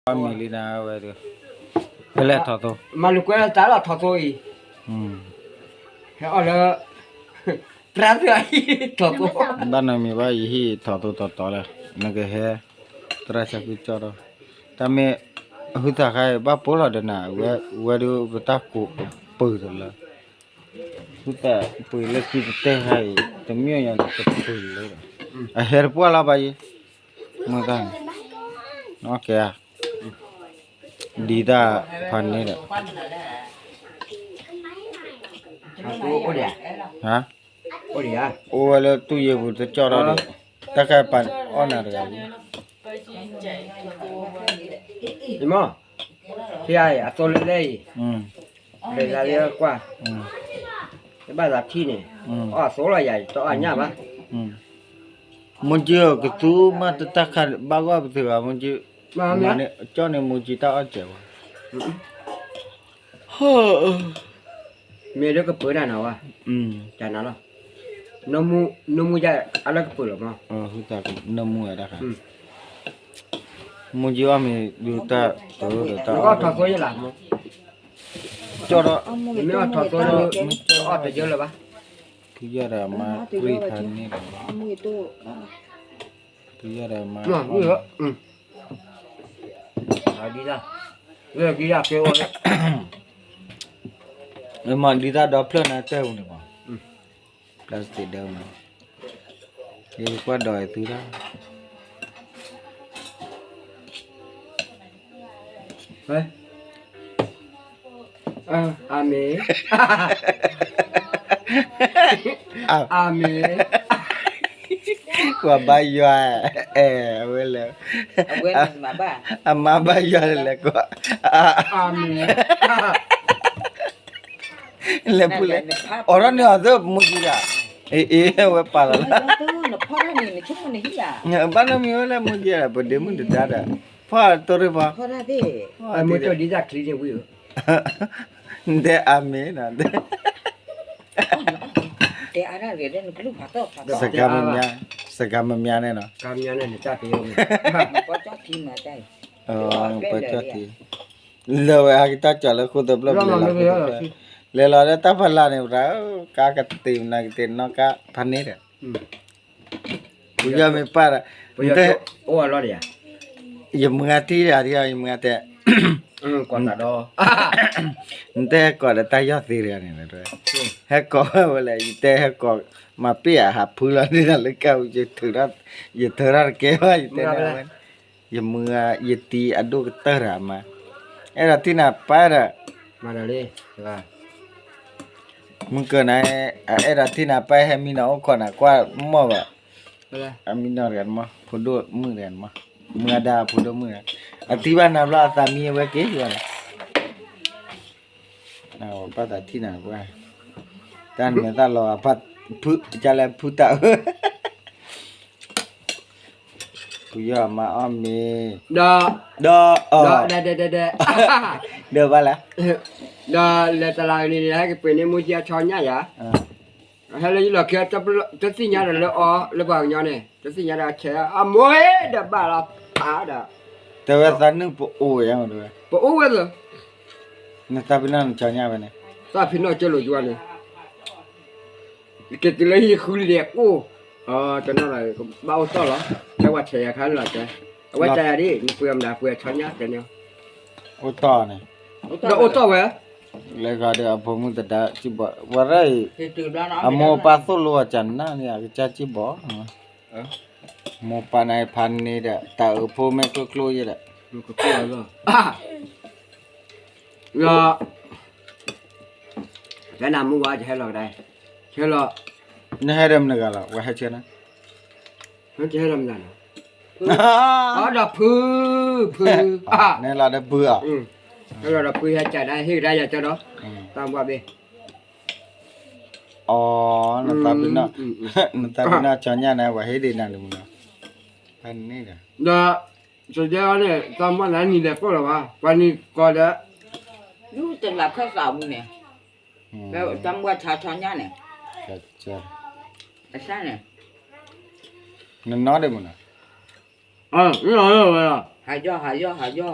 အမံၤလံနၤဝဲဒီး, ဖဲလဲၣ်ထီၣ်သိ, မၤလူၤကွဲလၢတၢ်လီၢ်ထီၣ်သိအံၤ, ဟဲအီၣ်လၢ သရၣ်သ့ၣ်အံၤထီၣ်သိ, ဘၣ်နမံၤဘၣ်ယဟံၣ်ထီၣ်သိထီၣ်သိလၢ နကဟဲ သရၣ်ဆၢဖုကၠီဒီး, တၢ်မ့ၢ် ဟုသၣ်ခါအံၤဘၣ်ပိာ်လီၤဒီးနၤ, ဝဲဒုးပတၢ်ကိးပပုာ်တလၢ ဟုသၣ်ပှ့ၤလၢခံတတဲခါအံၤ တမ့ၢ်ညါတပပုာ်လၢဒီး, အဟဲတပှၢ်လီၤဘၣ်ယံၤ, မ့ၢ်တၢ်န့ၣ်, ကဲ, ဒ်တၢ်ဖးန့ၣ်ဒီး, ဟါ, အိၣ်ဝဲလၢတူၢ်ယ့ၢ်ပူၤတကၠီၣ်ထီၣ်ဒီး, တၢ်ခါပာ်အီၣ်နၤတဂၤလံ မ့ၢ်, ဖဲအံၤ အသိလၢလဲၣ်အံၤ, လၢကွၢ်, တဘၣ်သးထံၣ်န့ၣ်, အီၣ်အသိလီၤယၤ တအီၣ်ညၣ်ဘၣ်, မိၢ်ကၠံဧၢ ကသူမ့ၢ်တတၢ်ခါဘၣ်ဂီၢ်ပသ့ဘၣ် မိၢ်ကၠံ, မၤန့ၣ်ကၠီၣ်န့ၣ် မိၢ်ကၠံတၢ်အီၣ်စဲးဝဲ မ့ၢ်လၢကပၢၤတၢ်နီၤဝဲ, တၢ်နီၤလီၤ, နမူယါအလၢကပၢၤလီၤမး, နမူဝဲဒၣ်, မူယါအီၣ်မ့ၢ်ဒုးတၢ်တၢ်ဒီးတၢ်အီၣ်, ကၠီၣ်ဒီး, မ့ၢ်အီၣ်ထီၣ်သိ, အီၣ်တယၢလၢၤဘၣ်, ဖုယီၢ်ဒီးမါပြံဖးန့ၣ်ဒီး, ဖုယီၢ်ဒီးမါ ဒ်တၢ်ဒိးဖျၢၣ်နၤတဲပူၤန့ၣ်မး, plastic ဒၢမး, ယကွၢ်ဒီးသုဒၣ်, အၤမ့ၣ်, အၤမ့ၣ် ကွၢ်ဘါယွၤ, အဲၣ်, အဝဲလဲၣ်, အမါဘါယွၤလဲၣ်ကွၢ်, လဲၤဖူလဲၣ်, အိးထီၣ်န့ၢ်အီၤသၢမူကံဒၣ်, အ့ အ့ ဝဲပာ်လီၤလၢ, ဘၣ်နီတမံၤဝဲလၢမူကံဒၣ် ပဒ့မုၣ်တဒါဒီး, ဖီၣ်တိၢ်ရ့ၣ်ဖီ နတဲအၤမ့ၣ်, တဲ, စကၤမမၠါန့ၣ်နီၤ, ပကၠီၣ်ထံ, လၢဝဲဟဲက့ၤတၢ်ကၠီၣ်လၢဃိသဘျီၣ်, လဲၤလီၤလၢတၢ်ဖးလၢ်န့ၣ် ပတၢ်ကတ့ၢ်နၤကတ့ၢ်နီၣ်ကါဖးန့ၣ်ဒီး ပယီၤမ့ၢ်ပာ်ဒီး, ယမုၢ်ဂၤထံၣ်ဒီး ယမုၢ်ဂၤတဲ, နတဲဟဲကိးဒီးတၢ်ယီၢ်သ့တဂၤန့ၣ်, ဟဲကိးဝဲလဲၣ် ယတဲဟဲကိး, မၤပ့ၢ်အဟးဖုလီၤန့ၣ်ဒီးလၢက, ယထၢထီၣ်တကဲဘၣ် ယတဲန့ၣ်ဝဲ, ယမုၢ်ဂၤ ယတံၤအဒိၣ်ကတၢၢ်တဂၤမး, အဲၣ်ဒိးထံၣ်နၤပၢ်ဒီး မုၢ်ကၢၤနၤ, အဲၣ်ဒိးထံၣ်နၤပၢ်ဟဲမံနီၤအိၣ်ခိးနၤကွၢ်မီၢ်ဘၣ်, အမံနီၤတဂၤမး ဖိဒိၣ်မုၣ်တဂၤမး, မုၢ်အဒါဖိဒိၣ်မုၣ်တဂၤ, အထံၣ်ဘၣ်နၤဘျီအသးမံဝဲက့ၤယၤလီၤ, ပၢ်သးထံၣ်နၤပှၢ်, တၢ်နမဲာ်သၣ်လီၤ, ကလဲၤဖုတၢ်အၢ ပယီၤမါအီၣ်မ့ၤ, ဒီး, ဒီး, ဒီး, ဒီးဘၣ်လဲၣ်, ဒီးလဲၤတလးကန့ၣ်န့ၣ် ဟဲကပှ့ၤန့ၢ်မူကၠံအဆီညၣ်ယၤ, ဟဲလၢယလီၢ်ခံ တသ့ၣ်ညါဒီးလၢအီၤ လၢပှၤကညီန့ၣ် တသ့ၣ်ညါဒီးအဆဲး အမိၢ်ဒီးဘၣ်လီၤဖးဒီး, တဲဝဲသးနုၢ်ပအိၣ်ဝဲ, ပအိၣ်ဝဲသၢ နသးပ့ၤနီၣ်နဆီညၣ်ဝဲန့ၣ်, သးပ့ၤနီၣ်ကၢလိာ်ယွၤန့ၣ် က့ၤတုၤလၢဟံၣ်ဃုလဲၤအိၣ်, တနီၤလီၤ ဘၣ်အိၣ်တီၢ်လီၤ, ဖဲဝဲဆဲးယၤခါလီၤတဲ, အဝဲတဲယၤဒ် နပှ့ၤအီၤမတၤပှ့ၤအဆီညၣ်တဲန့ၣ်, အိၣ်တီၢ်န့ၣ်, ဒီးအိၣ်တီၢ်ဝဲ, လဲၤဂၤဒီးအဖိမုၣ်သဒါစံၣ်ဘီၣ် ဝဲရၢ်အံၤ, အမိၢ်ပၢ်သိၣ်လိအကနၣ်န့ၣ် အကစၢ်စံၣ်ဘီၣ်, မိၢ်ပၢ်န့ၣ်ဖးန့ၢ်ဒီး တၢ်အၢဖိမ့ၢ်ကျိကျိယဲဒီး, လီၤ, ကနၣ်မူဝါယဟဲလီၤကဒါ, ဟဲလီၤ, နဟဲဒီးမနုၤဂၤလီၤ ဝဲဟဲဆၢနၤ, ဟဲဒီးမနုၤဂၤလီၤ, အဒီးဖု, ဖု, နဟဲလီၤဒီးဖုအီၤ, ဟဲလီၤဒီးဖုဟဲကဒါ ဟ့ၣ်ကဒါယၤကၢဒီး, တၢ်ဘၣ်ဘ့ၣ် အီ, နသးပ့ၤနီၣ်, နသးပ့ၤနီၣ်ဆီညၣ်န့ၣ် ပှၤဟ့ၣ်ဒံးနၤန့ၣ်မး, ဖဲန့ၣ်ဒီး, ဒီး, စဒဲအီၤန့ၣ် တၢ်မ့ၢ်နၤနံၤလဲၤကိးလီၤဘၣ် ပှၤနံၤကီးဒီး, ဒူတလးခၢၣ်သးမူန့ၣ်, တၢ်မ့ၢ်ဆါဆီညၣ်န့ၣ်, အစၢ်န့ၣ်, နနီၢ်ဒံးမးနီၤ, အ, ဟးယီၢ် ဟးယီၢ် ဟးယီၢ်,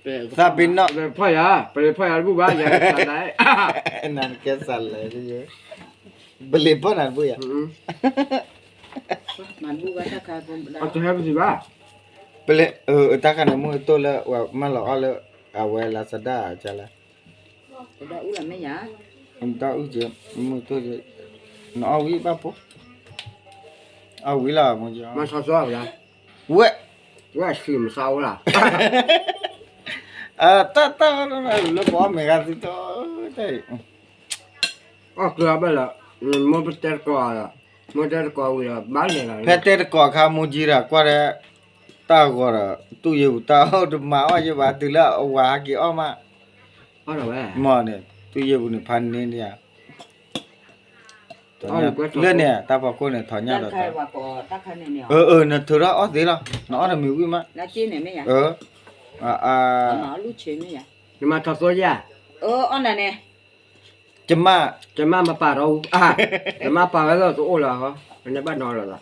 သးပ့ၤနီၣ်, ပလဲၤဖီၣ်ယၤ ပလဲၤဖီၣ်ယၤတဘူၣ်ဘၣ် ယၤကစးလဲၣ်, နကဲစးလဲၣ်, ပလဲၤဖီၣ်နၤတဘူၣ်ယၤ, အတဟဲပစံးဘၣ်, ပလဲၤ, တၢ်ခါန့ၣ် မုၢ်တိၢ်လၢမၢလီၤအီၣ်လၢ အဝဲ Lazada ကလဲၣ်, တၢ်အုၣ်က့ၤ, မုၢ်တိၢ်, နအီၣ်ဝံၤဘၣ်ဖိ, အီၣ်ဝံၤလီၤ, မၤစီစီဝဲ, ဝဲ, ဝဲဆံမစါအိၣ်လၢ, တၢ်တၢ်လၢပအီၣ်မ့ၢ်ဂၤသုတၢ်, အီၣ်ကျၢၤဘၣ်လၢ, မိၢ်ပတဲတကိး, မိၢ်တဲတကိးဝံၤဒီးဘၣ်လဲၤလီၤ, ဖဲတဲတကိးခါ မိၢ်ကံတၢ်ကွၢ်ဒီး, တၢ်ဂီၤဒီး တူၢ်ယ့ၢ်ပူၤတၢ်အီၣ်တမၤအီၣ်ယ့ၢ်ဘၣ် တုၤလၢအဝၤဟးက့ၤအီၣ်မး, မ့ၢ်န့ၣ် တူၢ်ယ့ၢ်ပူၤန့ၣ် ဖးန့ၢ်န့ၣ်ဧါ, လၢန့ၣ် တၢ်ဖီခိၣ်န့ၣ် ထီၣ်ညၣ်ဒီး, အၢ နထုးထီၣ်အီၣ်သ့လီၤ နအီၣ်တမံၤဝံၣ်မး, နမၤထီၣ်သိယၤ, ကမၣ်, ကမၣ်မပာ်ထီၣ်အူ, ကမၣ်ပာ်ဝဲသိးတအိၣ်လၢၤ, နဘၣ်နီၤလီၤသး,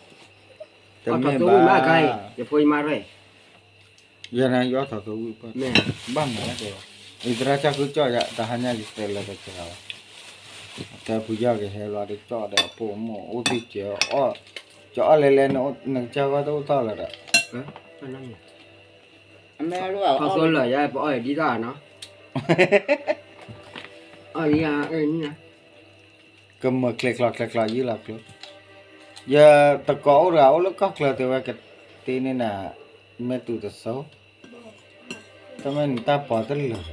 တမ့ၢ်ဘၣ်, ယဖိယမါရဲၣ် ယနယီၣ်ထီၣ်သိဝံၣ်ပၢၢ်, ဘၣ်မနုၤလဲၣ်, အံၤသရၣ်ကၢ်ဃုကၠီၣ်ယၤ တဟါညါယတဲလၢတစှၤဘၣ်, တဲဖုယီၢ်ကဟဲဘျီဒီးကၠီၣ်ဒီးအပိာ်မုၣ်အိၣ်သ့ၣ်ကဲ, ကၠီၣ်အီၣ်လဲၤလဲၤ နကစၢ်ဝဲတအိၣ်ထီၣ်လၢၤဒီး, ထီၣ်သိလၢၤယၤ ပအီၣ်ဒ်တၢ်နီၤ, အီၣ်ဒ်, ကမၢၢ်ချဲးကျီချဲးကျီယုၢ်လီၤကျိ, ယတကိးအိၣ်တဂၤအိၣ်လၢကီၢ်ချၢတဲဝဲကတ့န့ၢ်နၤ, မဲာ်တူၤတစိၤ, တမ့ၢ်နတၢ်ပီၤတလၢာ်,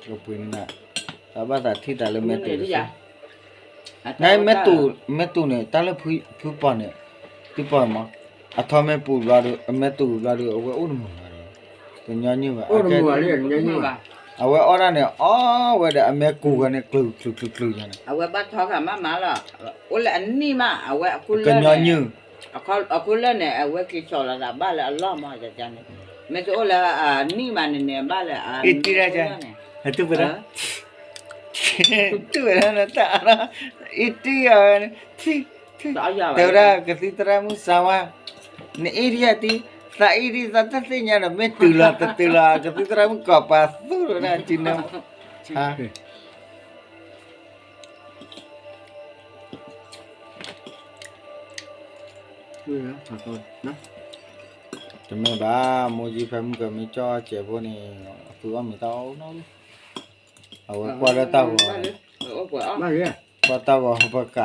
ကပှ့ၤန့ၢ်နၤ, တၢ်ဘၣ်သးထံၣ်တၢ်လၢမဲာ်တူၤတစိၤ, နမဲာ်တူၤ, မဲာ်တူၤန့ၣ် တၢ်လၢဖုပီၤန့ၣ်, ဖုပီၤမး, အထီမဲာ်ပူၤဘျီဒီး အမဲာ်တူၤဘျီဒီး အဝဲအိၣ်တမုာ်ဘၣ်ဒီး, တညီနုၢ်ဘၣ်, အဝဲအီၣ်ဒၣ်န့ၣ် အီၣ်ဝဲဒီးအမဲာ်ကူၤဝဲန့ၣ် ချုးချုးချုးယၤန့ၣ်, အဝဲဘၣ်ထီဃာ်မးမးလီၤ, အိၣ်လၢအနံၣ်မး အဝဲအခိၣ်လၢန့ၣ်, အခိၣ်လၢန့ၣ် အဝဲက့ၤဆီၣ်လီၤသးဘၣ်လၢအလီၢ်မးန့ၣ်, မ့ၢ်တအိၣ်လၢအနံၣ်မးန့ၣ်န့ၣ် ဘၣ်လၢအ, အံၤတံၢ်ဒၣ်, တူၢ်ဝဲဒၣ်နတၢ်အါ, အံၤတံၢ်အီၤ, တဲဝဲဒၣ်ကသံၣ်သရၣ်မုၣ်စါဝါ, နအ့ၣ်ဒံၣ်အတံၢ်, သးအ့ၣ်ဒံၣ်သးတသ့ၣ်ညါဒီး မ့ၢ်တုၤလီၤတတုၤလီၤ ကသံၣ်သရၣ်မုၣ်ကီးပၤသူၣ်ဝဲဒၣ်ထံနၢ, တမ့ၢ်ဘၣ်, မိၢ်ကံဖဲမုၢ်ကမ့ၢ်ကၠီၣ်အီၣ်စဲးဖိန့ၣ်, အသုအီၣ်မ့ၤတၢ်အီၣ်နီၢ်, အဝဲကွၢ်လၢတၢ်ဂီၤ, ကွၢ်တၢ်ဂီၤပကး,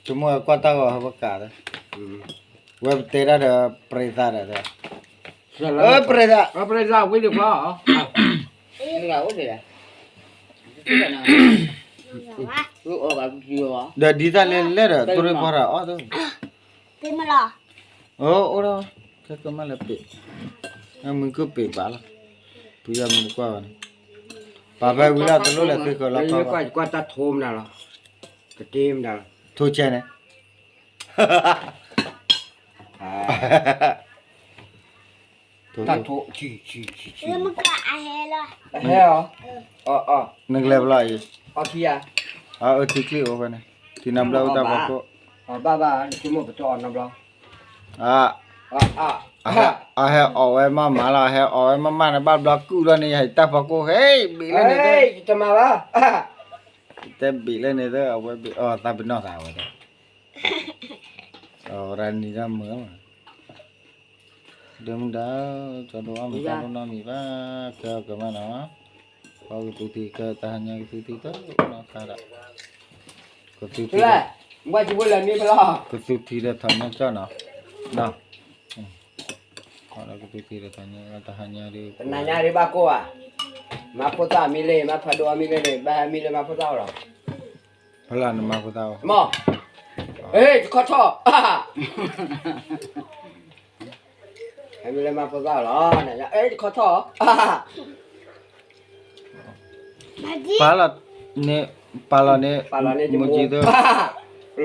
ဆိကမိၣ်ဝဲကွၢ်တၢ်ဂီၤပကး, ဝဲပတဲဒၣ်ဒီးပြ့သးဒီး, ပြ့သး, ဝံၤဒီးကွၢ်, ဒီးဒ်တၢ်လဲၤလဲၣ်ဒီး တရ့ပီၢ်တၢ်အီၣ်တ, အိၣ်ဒီး, ခဲကမၣ်လၢပ့ၤ, မုၢ်ကပ့ၤဘၣ်လီၤ, ဖုယီၢ်မ့ၢ်တကွၢ်ဘၣ်န့ၣ်, ပာ်ဖဲဝံၤလီၤတလိၣ်လဲၤသ့ဃၢၤလီၤ, ကွၢ်တၢ်ထိမနုၤလီၤ, ကတ့မနုၤလီၤ, ထိဆဲန့ၣ် တၢ်ထိ, နကလဲၤဘျီအံၤ, အထံချံအိၣ်ဖဲန့ၣ်, ထံနါဘျၢအိၣ်တၢ်ဖီခိၣ်, ဘၣ်ဘၣ်, အဟဲအီၣ်ဝဲမးမးလီၤ, အဟဲအီၣ်ဝဲမးမးန့ၣ် ဘၣ်ဘျီကုၢ်လီၤန့ၣ် ယဟဲတၢ်ဖီခိၣ် ဟဲဘ့ၣ်လၢန့ၣ်သၢ, တမၤဘၣ်, တဲဘ့ၣ်လၢန့ၣ်သၢ အဝဲဘ့ၣ်အီၣ် သးပ့ၤနီၣ်သးဝဲ, အဝဲဒၣ်နံၤဒၣ်မုာ်, ဒ့မုၣ်ဒၣ်, ကၠီဒိၣ်အီၣ်မ့ၤတၢ်ဒိၣ်နီတမံၤဘၣ်, ကဲအီၤကမၣ်နီၤ, ပှၤကသူထံကတၢ်ဟါညါကသူထံတအိၣ်နီတခါဒီး, ကသူထံ, ကသူထံဒီးထီၣ်ညၣ်ကၠီၣ်နီၤ, ကသူထံဒီးထီၣ်ညၣ်တၢ်ဟါညါဒီး, တနၤညါဒ်ဘၣ်ကိၢ်ဧါ, မၤဖိသၣ်မံလၢ မၤဖးဒိၣ်အီၤမံလၢန့ၣ် ဘၣ်ဟဲမံလၢမၤဖိသၣ်အီၤလီၤ, ဖဲလၢနမၤဖိသၣ်အီၤ, မ့ၢ်, တခီထီၣ် ဟဲမံလၢမၤဖိသၣ်အီၤလီၤ, တခီထီၣ်, ပာ်လီၤန့ၣ်, ပာ်လီၤန့ၣ်, မုၢ်ကံသၢ,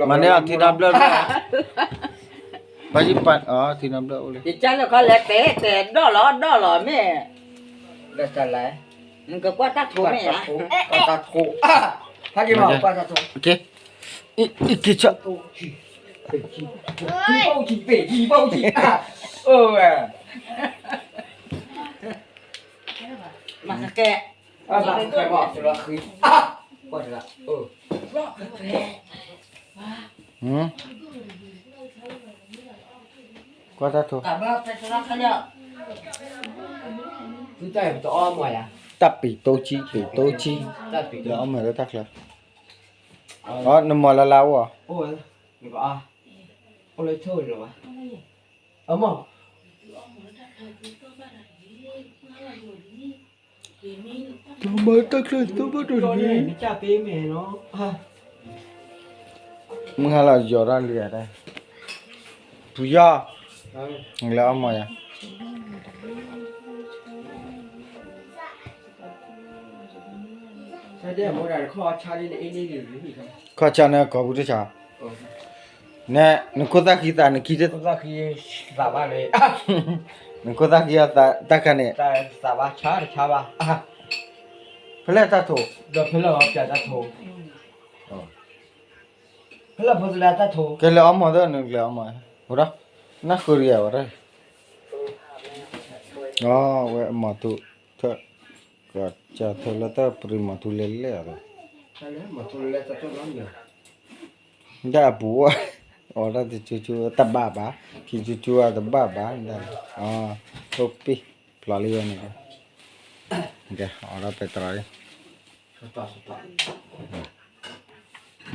မၤန့ၢ်အီၤထံနါဘျၢၣ်, ဘၣ်ယပာ်အီၤထံနါဘျၢၣ်အိၣ်လံ, ယကၢ်လၢခီလဲၤတဲတဲဒီၣ်လီၤဒီၣ်လီၤမ့ၢ်, ဒီးတၢ်လဲၣ်, နကကွၢ်တၢ်ထိမ့ၢ်ဧါ, ကွၢ်တၢ်ထိ, ဟဲက့ၤမး ကွၢ်တၢ်ထိ, အ့ အ့ က့ၤဆၢ မၤကဲ ကွၢ်တၢ်ထိ တၢ်ပ့ၤတိဆံ ပ့ၤတိဆံ လၢအီၣ်မ့ၤလၢတၢ်ချၢ အီ နမၤလၢလါအိၣ်ဧါ မၤတၢ်ချၢသ့ဘၣ်ဒီးန့ၣ် မုၢ်ဟါလီၤယီၤတၢ်လံဧါတၢ် ပူၤယီၤ လၢအီၣ်မ့ၤယၤ ခီၣ်ဆါန့ၣ် ကီၢ်ပူၤတဆါ နဲ နခိၣ်သၣ်ဃံသးနခံတ နခိၣ်သၣ်ဃံအီၤတၢ်ခါန့ၣ် ဖဲလဲၣ်တၢ်ထိ ဖဲလဲၣ်အီၣ်မ့ၤသၢနကလဲၤအီၣ်မ့ၤ ဝဲဒၣ်နၢ်ဃုရံၤဝဲဒၣ် အဝဲမၤထူ ထၢ ကစၢ်ထၢလၢတၢ်ပရံးမၤထူလဲၤလဲၣ်အီၤ ဒၣ်အပူၤ အီၣ်ဒၣ်တကၠိကၠိတဘၣ်ဘၣ် ခံကၠိကၠိအတဘၣ်ဘၣ် ဒၣ် အိၣ်ပ့ၢ် ဖျိးလံဝဲန့ၣ် ကဲ အီၣ်ဒၣ်ပဲတြီ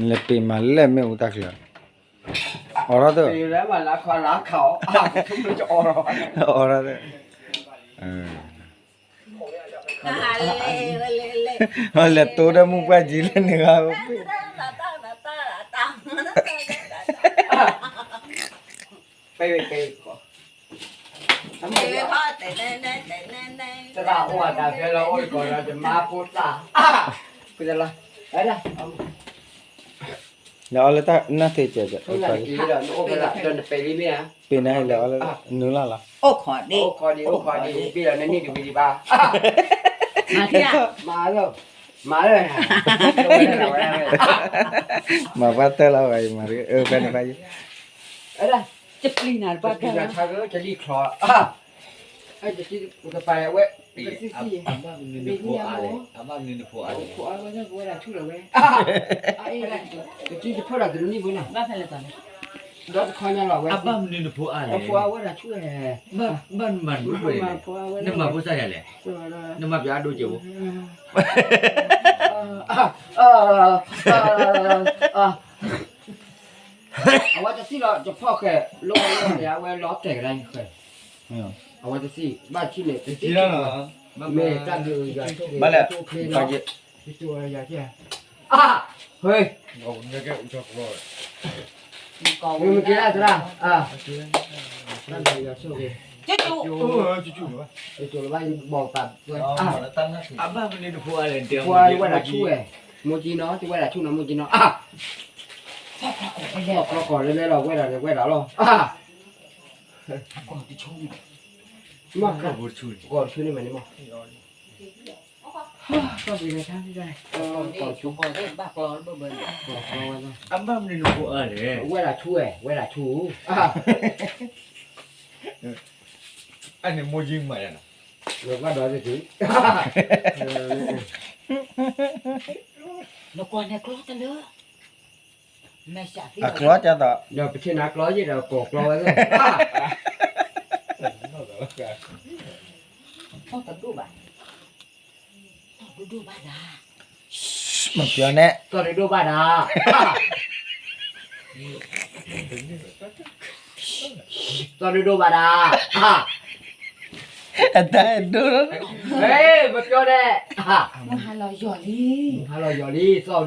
လံ လဲၤပ့ၤမၤလဲၣ်မ့ၣ်အူတၢ်ချၢ အီၣ်ဒၣ်တ အီၣ်ဒၣ်တ လဲၤတိၢ်ဒီးမုၢ်ပှၢ်ကံလၢန့ၣ်ဂၤ သရၣ်အိၣ်အတၢ်ဖဲလၢအိၣ်တကိးဒီးယမါဖိသၣ် လၢအီၣ်လၢတၢ်နၢ်ထံကဲး ပ့ၤနၤလဲၤအီၣ်လၢ နုၤလၢ်လီၤ အိၣ်ခိးဒံး အိၣ်ခိးဒံး အိၣ်ခိးဒံး ဘ့ၣ်လီၤနနံၣ်တဝံၤဒံးဘၣ် မၤလၢ မၤလၢ မၤဘၣ်တၢ်လီၤဝဲ မၤ အၢ ဖဲန့ၣ်ဘၣ်ယံၤ တပျံၤနၤတပၢ်တၢ်လီၤ တပျံၤနၤတပၢ်တၢ်လီၤ တပျံၤနၤတပၢ်တၢ်လီၤ အဘၣ်မနုၤနဖိအါလဲၣ် အဘၣ်မနုၤနဖိအါလဲၣ် တကံတဖျၢၣ်ဒီးတနံၣ်ဖိနီၤ ဒီတခီညါလီၤဝဲ အဘၣ်မနုၤနဖိအါလဲၣ် အဖိအဝဲဒၣ်ဆူၣ်ဝဲ ဘၣ်မနုၤနဖိအါလဲၣ် နမၤဖိစၢ်ယၤလဲၣ် နမၤပျီအဒိကဲးဖိ အဝဲတသံလီၤ တဖီၣ်ဃဲၤ လိၣ်ဝဲလၢအဝဲလီၤတဲာ်ကဒါဃဲၤ အဝဲတသံ ဘၣ်ထံၣ်န့ၣ် တသံ မ့ၢ်တၢ်ဘျုးယွၤဆိၣ်ဂ့ၤ ဘၣ်လဲၣ် အါ ဟ့ မ့ၢ်က့ၤဒၣ်သရၣ် အါ တၢ်ဘျုးယွၤဆိၣ်ဂ့ၤ ကၠိကၠိ ကၠိကၠိလၢဘၣ်ယဘီၣ်သး အဘၣ်မနုၤတဖိအါလဲၣ် တဝဲဒၣ်ဆူၣ်ဝဲ မိၢ်ကံနီၤ တဝဲဒၣ်ဆူၣ်နီၤ မိၢ်ကံနီၤ အါ ဖီၣ်ဖျီကီၢ်လဲလဲလီၤ ဝဲဒၣ်လဲၤဝဲဒၣ်လီၤ အါ မ့ၢ်ကီၢ်ဆူၣ်န့ၣ်မးန့ၣ်မး ကီၢ်ပူၤလဲၤထါ ကီၢ်ဆူၣ် အဘၣ်မနုၤနဖိအါလဲၣ် ဝဲဒၣ်ဆူၣ်ဝဲ ဝဲဒၣ်ဆူၣ် အန့ၣ်မိၢ်ယံမးယၤနီၤ ဘၣ်ဒီးတတုၤ နကွၢ်န့ၣ်ကျီတလၢ အကျီကၢ်သး ဒီးပထံၣ်နၤကျီယံၤဒီးကိးကျီဝဲသ့ၣ် တဒိၣ်ဘၣ် တဒိၣ်ဘၣ်ဒၣ် မပြောနဲ့ တဒိၣ်ဘၣ်ဒၣ် တဒိၣ်ဘၣ်ဒၣ် အတၢ်ဒိၣ် ဟဲ မပြောနဲ့ မုၢ်ဟါလီၤယီၤလံ မုၢ်ဟါလီၤယီၤလံ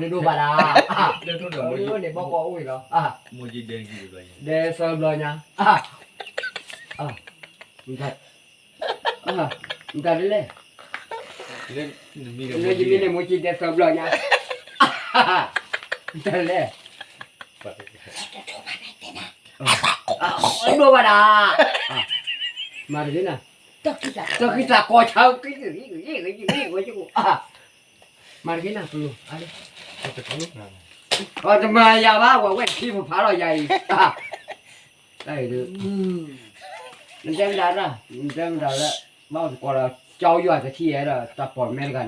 သီၣ်ဒိၣ်ဒိၣ်ဘၣ်ဒၣ် န့ၣ်ဘီကီၢ်အိၣ်အံၤလီၤ ဒဲသၢဘျီညါ မတၤဒ်လဲၣ် လၢယမံၤန့ၣ် မိၢ်ကံဒဲသၢဘျီညါ မတၤဒ်လဲၣ် ဒိၣ်ဘၣ်ဒၣ် မၤတဂ့ၤနၤ တၢ်ဃံသးကီၢ်ဆၢ မၤတဂ့ၤနၤ ပလိၤ အါလၢ တမၤယၤဘၣ် ဝဲဝဲခံပဖးလီၤယၤအံၤ, တၢ်အံၤဒုး, နတဲမတၤတၢ် နတဲမတၤလၢ, ဘၣ်သကိးလၢ ကၠီယွၤတထံၣ်အဲၣ်ဒိး တၢ်ပိာ်မဲတဂၤန့ၣ်,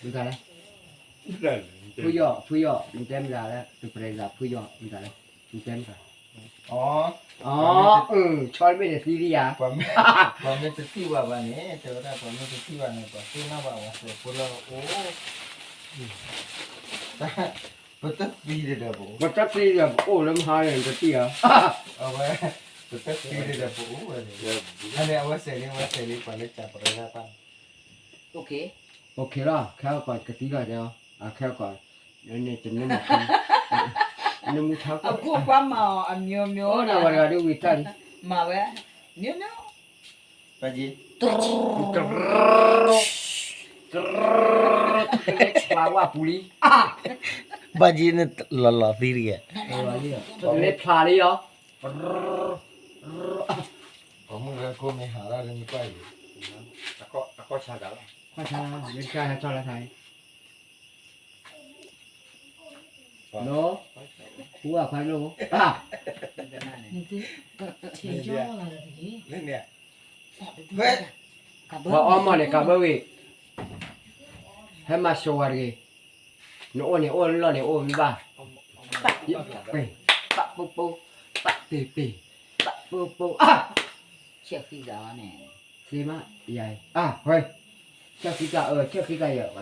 မတၤလဲၣ်, ဖုယီၢ် ဖုယီၢ် နတဲမတၤလၢ ကပျဲးသးဖုယီၢ် မတၤလဲၣ်, နတဲမတၤ, အီ ဆီတဘ့ၣ်န့ၣ်သံလံယၤ, ပှၤမ့ၢ်တထံၣ်ဘၣ်ဘၣ်န့ၣ် တဲဝဲဒၣ် ပှၤမ့ၢ်တထံၣ်ဘၣ်န့ၣ် ပှၤသ့ၣ်နီၣ်ဘၣ်ဝဲ ပှၤဖိလၢအိၣ် ပတသံဒီးပအိၣ်, ပတသံဒီးပအိၣ်လၢမဟါန့ၣ် ပတသံဧါ, အဝဲ, ပတသံဒီးပအိၣ်ဝဲန့ၣ်, အဝဲစဲးလံ အဝဲစဲးလံ ပှၤလၢကပရၢတၢ်, အိၣ်ခ့လီၤ ခဲကီးကသံလီၤတဲအီၤ, အခဲကီး, န့ၣ်တန့ၢ်မၤ, န့ၢ်မူထါကီး, အခိၣ်ကွၢ်မၤအီၤအမျိုးမျိုး, အိၣ်နဝဲတဂၤဒ်ဝံၤတၢ်န့ၣ်, မၤဝဲ, မျိုးမျိုး, ဘၣ်ယံၤ, တလဲဖျါဝဲပူၤလံ, ဘၣ်ယံၤန့ၣ်လီၤလီၤသံတဂ့ၤ, တလဲဖျါလံအီၤ, ပမုၢ်ဂၤကိးမ့ၢ်ဟးရၣ်လၢနကွၢ်အံၤ, တၢ်ကီၢ်ဆါဂၤလီၤ, ကီၢ်ဆါ, မ့ၢ်တၢ်ဟဲထီၣ်လၢခါအံၤ, လီၤ, ဃူအခွါလိၣ်, ပှၤအီမီၢ်န့ၣ် ကးဘၢဝံၤ, ဟဲမၤစိၤဝဲတဂ့ၤ, နအိၣ်န့ၣ်အိၣ် လီၢ်န့ၣ်အိၣ်မ့ၢ်ဘၣ်, ပ့ၤ, ပၣ်ပိပိ, ပၣ်ပ့ၤပ့ၤ, ပၣ်ပိပိ, ဆဲးဃံသးန့ၣ်, သ့မး, ယၤ, အၢ, ဆဲးဃံသးအၢ ဆဲးဃံသးယၤ, တဃံ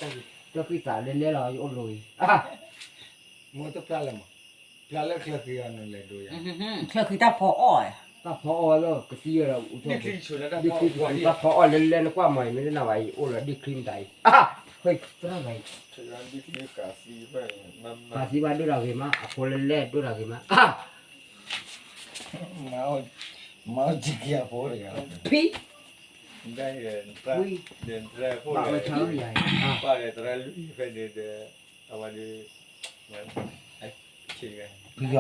သးလဲၤလဲၤလီၤ ယအိၣ်လိၤအံၤ, မ့ၢ်တဖျါလၢမး, ဖျါလၢချၢဃံအီၤနလဲၤဒိယၤ, ချၢဃံတၢ်ဖီအီၣ်, တၢ်ဖီအီၣ်လီၤ ကသံဝဲဒီး တၢ်ဖီအီၣ်လဲၤလဲၤနကွၢ်မးအံၤ မ့ၢ်တနာ်ဘၣ်အံၤ အိၣ်လီၤဒ့ချံမတၤအံၤ, ဟဲ, သရၣ်ဂၤအံၤ, ပှၤသံဘၣ်ဒိၣ်တၢ်ဂ့ၤမး အဖိလဲၤလဲၤဒိၣ်တၢ်ဂ့ၤမး, မၤအီၣ်က့ၤအဖိတဂၤ, ဖံ, ဘၣ်အီၣ်ဆါယၤအံၤ, ဖုယီၢ်အီမး ပကထံၣ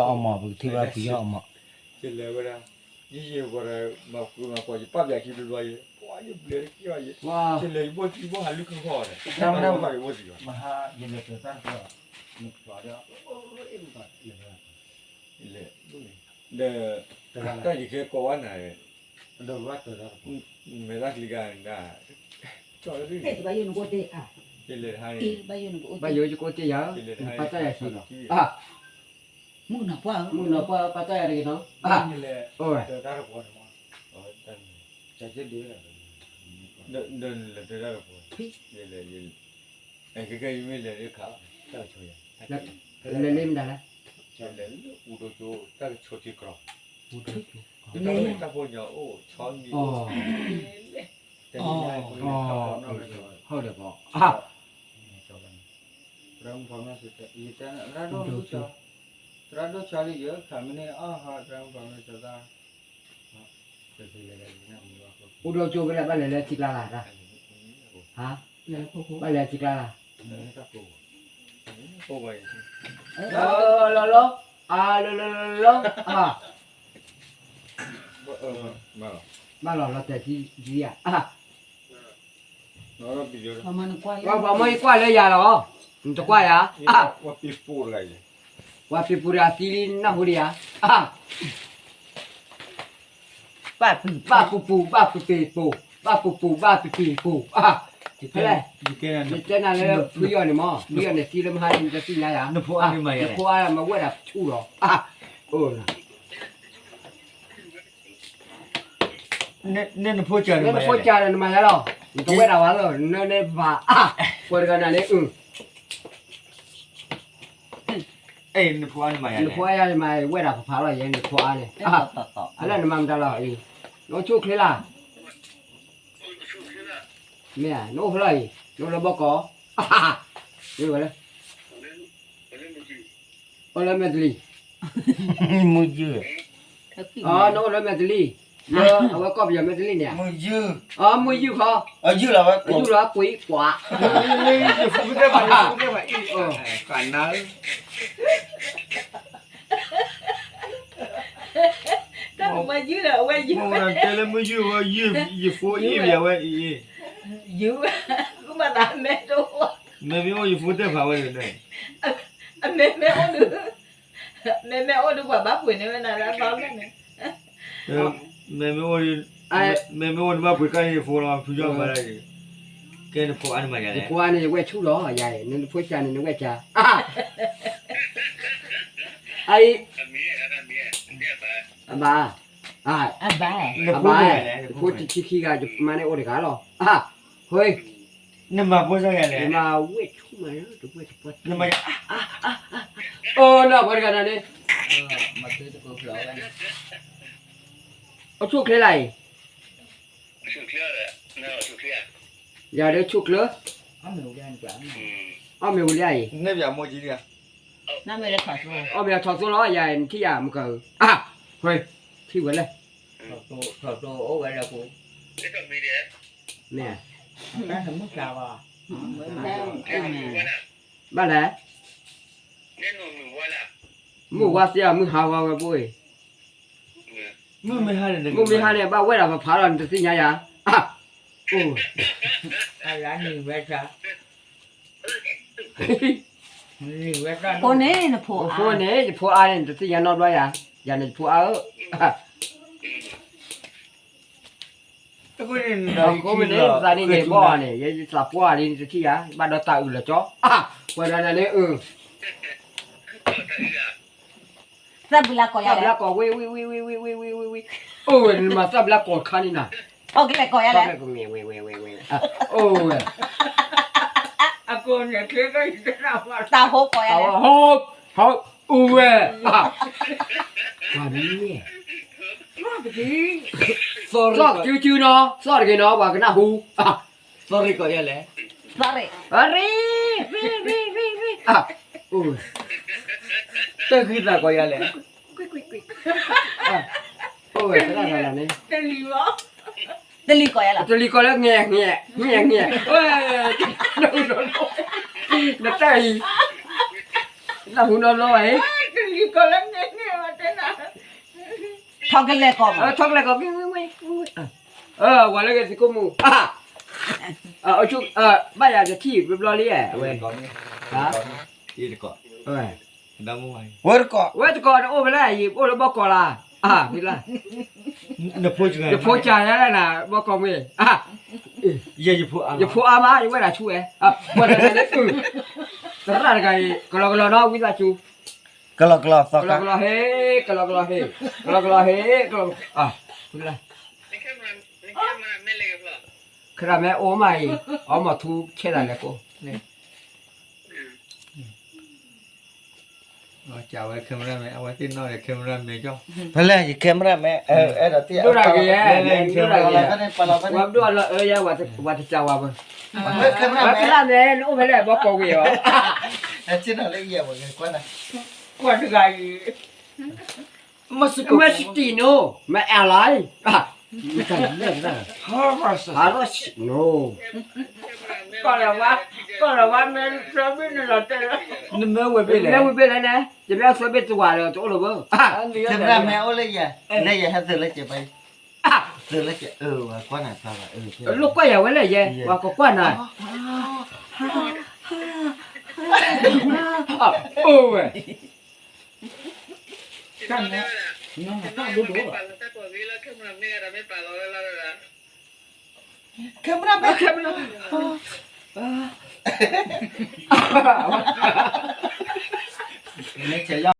်ဘၣ်ဖုယီၢ်အီမး, ယလဲၤဝဲဒၣ်, ယယဲၢ်ပှၤဒီး မၤဃုမၤကွၢ် ယပာ်ပျးခံဘျီဘျီယဲၢ်, ပှၤယဘျဲးတက့ၢ်အီၤယဲၢ်, ယလဲၤယဘီၣ်သံဘီၣ်ဟးလုၢ်ခီဃီဒီး, တၢ်မနုၤဘၣ်ယဘီၣ်သံဘၣ်, မဟါယလဲၤတၢ်တပီၤ, နဖျီဒီး, လဲၤ, ဒီး, တၢ်ယကဲကိးဝဲနၤ, ဒီးဘၣ်တၢ်တပီၤ, မဲာ်တၢ်ချံကါ, ဘၣ်ယိၣ်ယကိးတ့ၢ်ယၤ, နပာ်တၢ်ယၤခံလီၤ, မုၢ်နၤပှၢ်, မုၢ်နၤပှၢ်ပာ်တၢ်ယၤတဂ့ၤနီၤ, အိၣ်ဝဲ, လဲၤလ့မတၤလဲၣ်, လဲၤလ့, တၢ်ကဆိထံကြၢး, တၢ်ဖိညါအိၣ်, ဟုတ်တယ်ပေါ့, သရၣ်မုၣ်ဖါမၢ်, သရၣ်ဒိၣ်ဆီလံယဲၢ် ခးမ့ၢ်န့ၢ်အီၣ်ဟီ သရၣ်မုၣ်ဖါမၢ်ဆီသၣ်, အိၣ်ဒီးကၠိကလဲာ် ဘၣ်လဲၤလၢထံကျါလၢ်တၢ်, ဟါ, ဘၣ်လဲၤထံကျါလၢ်, လီၤလီၤ, အါလီၤလီၤလီၤ, အါ, ဘၣ်လီၤလီၤတဲာ်ထံယံၤဧါ, ပှၤမီၢ်ယကွၢ်လၢယၤလီၤ, နတကွၢ်ယၤ, ပှၤပ့ၤပူၤတဂၤသံလံနၢ်ဟူလံဧါ, ဘၣ်ပူၤပူၤ ဘၣ်ပူၤပူၤပူၤ, ဘၣ်ပူၤပူၤ ဘၣ်ပူၤပူၤပူၤ, ဖဲလဲၣ်, ယတဲနၤလၢဖုယီၢ်န့ၣ်မး, ဖုယီၢ်န့ၣ်သံလၢမဟါန့ၣ် နတသ့ၣ်ညါယၤ, နဖိအါမးဝဲဒၣ်ဆူၣ်လီၤ, အိၣ် နဖိကၢ်ဒီးနမၤယါလီၤ, နတဝဲဒၣ်ဝဲလီၤ, နန့ၣ်ဘၣ်, ပှၤတဂၤနၤန့ၣ်, နဖိအါန့ၣ်မၤယါန့ၣ်, ဝဲဒၣ်ဖးဖးလီၤယဲ နဖိအါန့ၣ်, အလၢနမၤမတၤလီၤအံၤ, နအိၣ်ဆူၣ်ချ့လၢ်, မ့ၢ်ဧါ, နအိၣ်ဖဲလီၤအံၤ, နအိၣ်လၢဘီကီး, မ့ၢ်ဝဲလၢ အိၣ်လၢမဲာ်တလံၤ, မုၢ်ယုၢ်, နအိၣ်လၢမဲာ်တလံၤ, လၢအဝဲကီၢ်ပယီၤမဲာ်တလံၤန့ၣ်, မုၢ်ယုၢ်, မုၢ်ယုၢ်ခီ, ယုၢ်လီၤဝဲကွံာ်ကွၢ်, ယဖုတဲဘၣ်, ယဖုတဲဘၣ်အံၤ, ကနၢ် တၢ်မုၢ်မၤယုၢ်ဒီးအဝဲယုၢ်, တဲလၢမုၢ်ယုၢ်ဝဲယုၢ်, ယဖိအ့ၣ်ဝဲအံၤ, ယုၢ်, ဃုမၤသးမဲာ်တအိၣ်, မ့ၢ်မ့ၢ်အိၣ်ယဖိတဲဖးဝဲန့ၣ်, မ့မ့ၢ်အိၣ်ဒုး, မ့မ့ၢ်အိၣ်ဒုး ပှၤဘၣ်ပှ့ၤန့ၢ်ဝဲနၤလၢအသီလၢ်န့ၣ်, မ့မ့ၢ်အိၣ်, မ့မ့ၢ်အိၣ်နဘၣ်ပှ့ၤကါအံၤဖိလီၤ ဖုယီၢ်မၤဒၣ်အံၤ, ကဲနဖိအါန့ၣ်မၤယၤလဲၣ်, နဖိအါန့ၣ် ယဝဲၢ်ဆူၣ်လီၤ ယၤအံၤ နဖိစၢ်န့ၣ် နဝဲၢ်စၢ်, အအံၤ, အဘၣ် အဘၣ်, နဖိတဆံခံဂၤ ယမါန့ၣ်အိၣ်တဂၤလီၤ, ဟ့, နမၤဖိစၢ်ယၤလဲၣ်, နမၤဝဲၢ်ဆူၣ်မး, အိၣ်နီၢ်ပှၤတဂၤနၤန့ၣ်, အိၣ်ဆူၣ်ချ့လၢအံၤ, ယၤဒၣ်ဆူၣ်ချ့, အီၣ်မ့ၤဝံၤလၢအံၤ, အီၣ်မ့ၤထီၣ်သိလီၤ ယၤနထံၣ်ယၤမုၢ်ကၢၢ်ဧၢ, ထံၣ်ဝဲလဲၣ်, မ့ၢ်, ဘၣ်လဲၣ်, မုၢ်ဝါသ့အမုၢ်ဟါဝါဝဲဘိအံၤ, မုၢ်မ့ၢ်ဟါန့ၣ် ဘၣ်ဝဲဒၣ်ဖးဖးလီၤ နတသ့ၣ်ညါယၤ, အိၣ်, ဖိန့ၣ်နဖိအါန့ၣ် နတသ့ၣ်ညါနီတဘျီယၤ, ယၤန့ၣ်ယဖိအါဧၢ, အဃိန့ၣ် သးန့ၣ်န့ၣ်ဘီန့ၣ် ယသးပှၢ်လံနတထံၣ်ယၤ ဘၣ်ဒီးတၢ်အုးလီၤကၠီ, ပှၤဒီးနၤန့ၣ်အုး, သၣ်ဘျါကီးယၤလဲၣ်, သၣ်ဘျါကီးဝံၤဝံၤဝံၤဝံၤဝံၤဝံၤဝံၤဝံၤ, အိၣ်ဝဲနမၤသၣ်ဘျါကီးခါန့ၣ်နၤ, ထီၣ်ကလဲၤကီးယၤလဲၣ်, အိၣ်ဝဲ, တၢ်ဟိကီးယၤလဲၣ်, ဟိ, ဟိ, အိၣ်ဝဲ, ပှၤမ့ၢ်, သီၣ်ကၠူကၠူနီၤ သီၣ်တဂ့ၤနီၤ ပှၤကနၣ်ဟူ, သီၣ်ရ့ၣ်ကီးယၤလဲၣ်, သီၣ်ရ့ၣ်, ရ့ၣ်, ရ့ၣ်, အိၣ်ဝဲ, တၢ်ဃံသးကီးယၤလဲၣ်, အိၣ်ဝဲ, တလံၤကီးယၤလဲၣ်, တလံၤကီးလၢ ငဲၤ, ငဲၤ, ငဲၤ, ငဲၤ, ဝဲ, နတၢ်အံၤ, နၢ်ဟူနီတဘျီဘၣ်အံၤ, တလံၤကီးလၢ ငဲၤ, ငဲၤ, ဝဲတဲနၤ, ထီၣ်ကလဲၤကီး, ထီၣ်ကလဲၤကီး, ဝဲလၢဂ့ၤသကိးမူ, ဘၣ်ယၤတထံၣ်ဘျီဘျီလံ, ဝဲ, ဝဲတကိး, ဝဲတကိးန့ၣ်အိၣ်ဖဲလဲၣ်, ယအိၣ်လၢဘီကီးလၢ်, ယဖိကၢ်ယၤလဲၣ်နၤ ဘီကီးမ့ၢ်, ယဖိအါမး ယဝဲဒၣ်ဆူၣ်ဝဲ, သရၣ်တဂၤအံၤ ကလီကလီနီၤ ဝံသးစူၤ, ကလီကလီ, ကလီကလီဟ့, ကလီကလီဟ့, ကလီကလီဟ့, ကလီ, ခဲရၣ်မဲအိၣ်မးအံၤ, အီမီၤထူဆဲးတၢ်လဲၤကိး ဝဲ camera man အဝဲသ့ၣ်နီၣ်ဒီး camera man ကၠီ, ဖဲလဲၣ်ယ camera man အဲၣ်ဒိးတ့ၢ်, ဒိၣ်တၢ်ဂ့ၤ, ဒိၣ်တၢ်ဂ့ၤ, ဝဲဒိၣ်အလီၢ်အၢယဲ ဝဲတစၢ်ဝဲဘၣ်, ဝဲ camera man နအိၣ်ဖဲလဲၣ် ဘီကီးဝ့ၢ်အီၤ, ကွၢ်တဂၤအံၤ, မ့ၢ်စတံးနိ, မ့ၢ်အဲၣ်လီၤ, ဟါရၣ်စနိ, ကီၢ်လီၤဝါ, ကီၢ်လီၤဝါ မ့ၢ်သၢဘ့ၣ်န့ၣ်လီၤတဲာ်လီၤ, နမ့ၢ်ဝဲဘ့ၣ်လဲၣ်, နမ့ၢ်ဝဲဘ့ၣ်လဲၣ်န့ၣ် ယမ့ၢ်အသၢဘ့ၣ်တဝာ်ဒီးတအိၣ်လၢၤဘၣ်, မ့ၢ်အိၣ်လၢယဲ, လၢယဟဲသုးလၢကဲးဘၣ်, သုးလၢကဲးအၢ ဝဲကွၢ်နၤဖျါဘၣ်, လိၣ်ကွၢ်ယၤဝဲလဲၣ်ယဲ, ပှၤကကွၢ်နၤ, အိၣ်ဝဲ တၢ်န့ၣ်, တၢ်ဒိၣ်ဒိၣ်လီၤ, camera man, camera man, မ့ၢ်ဆဲးယီၢ်